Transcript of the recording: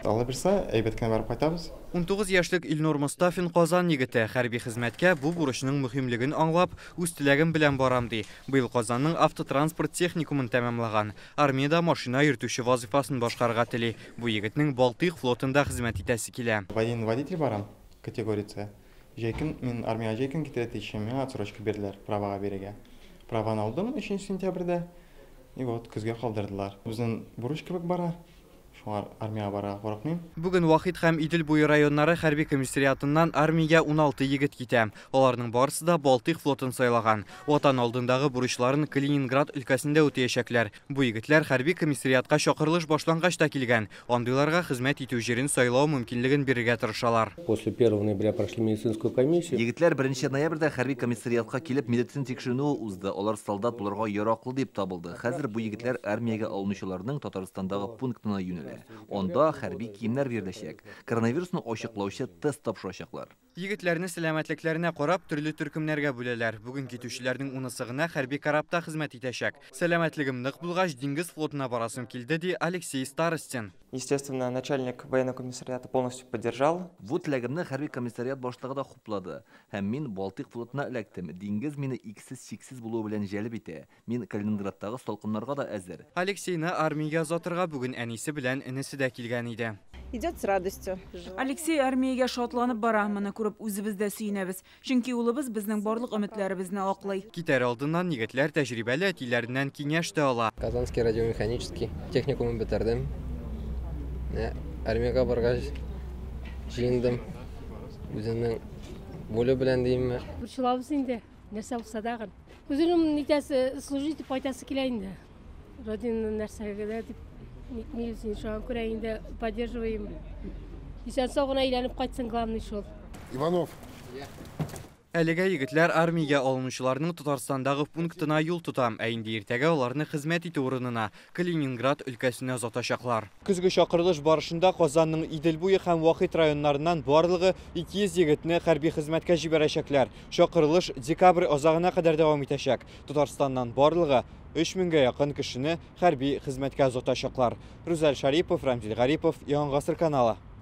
Алла бирсә, әйбәт кенә барып кайтабыз. 19 яшьлек Илнур Мостафин Казан егете. Хәрби хезмәткә бу бурычның мөһимлеген аңлап, үз теләгем белән барам, ди. Быел Казанның автотранспорт техникумын тәмамлаган. Армиядә машина йөртүче вазыйфасын башкарырга тели. Бу егетнең Балтыйк флотында хезмәт итәсе килә. Военный водитель барам, категория С. Җәй көн, мин армиягә җәй көн китәргә тиешем, миңа отсрочка бирделәр правага бирергә. Праваны алдым 3 сентябрьдә. И вот, көзгә калдырдылар. Безнең бурыч кебек бара. Шуңа армиягә барырга курыкмыйм. Бүген Вахит һәм Идел буе районнары хәрби комиссариатыннан армиягә 16 егет китә. Аларның барысы да Балтыйк флотын сайлаган. Ватан алдындагы бурычларын Калининград өлкәсендә үтәячәкләр. Бу егетләр хәрби комиссариатка чакырылыш башлангач та килгән. Андыйларга хезмәт итү җирен сайлау мөмкинлеген бирергә тырышалар. После 1 ноября прошли медицинскую комиссию. Егетләр 1 ноябрьдә хәрби комиссариатка килеп медицина тикшеренүе узды. Алар солдат булырга яраклы дип табылды. Хәзер бу егетләр армиягә алынучыларның Татарстандагы пунктына юнәлә. Анда хәрби киемнәр биреләчәк. Коронавирусны ачыклаучы тест тапшырачаклар. Егетләрне сәламәтлекләренә карап төрле төркемнәргә бүләләр. Бүген китүчеләрнең унысы гына хәрби корабта хезмәт итәчәк. Сәламәтлегем нык булгач, диңгез флотына барасым килде, ди Алексей Старостин. Естественно, начальник военного комиссариата полностью поддержал. Бу теләгемне хәрби комиссариат башлыгы да хуплады. Һәм мин Балтыйк флотына эләктем. Диңгез мине иксез-чиксез булуы белән җәлеп итә. Мин Калининградтагы салкыннарга да әзер. Алексейны армиягә озатырга бүген әнисе белән энесе дә килгән иде. Идет с радостью. Алексей армиягә шатланып бара. Моны күреп үзебез дә сөенәбез. Чөнки улыбыз безнең барлык өметләребезне аклый. Китәр алдыннан егетләр тәҗрибәле әтиләреннән киңәш тә ала. Казанский радиомеханический техникумын бетердем. Менә армиягә баргач җыендым. Үземнең воле белән димме. Борчылабыз инде, нәрсә булса дагын. Үзенең нитәсе, служить итеп кайтасы килә инде. Родина нәрсәгә дип нитмибез инде, шуңа күрә инде поддерживаем. Исән сау гына әйләнеп кайтсын, главный шул. Иванов. Әлегә егетләр армиягә алынучыларның Татарстандагы пунктына юл тота, ә инде иртәгә аларны хезмәт итү урынына Калининград өлкәсенә озатачаклар. Көзге чакырылыш барышында Казанның Идел буе һәм Вахит районнарыннан барлыгы 200 егетне хәрби хезмәткә җибәрәчәкләр. Чакырылыш декабрь азагына кадәр дәвам итәчәк. Татарстаннан барлыгы 3000гә якын кешене хәрби хезмәткә озатачаклар. Рүзәл Шарипов, Рамзил Гарипов, Яңа Гасыр каналы.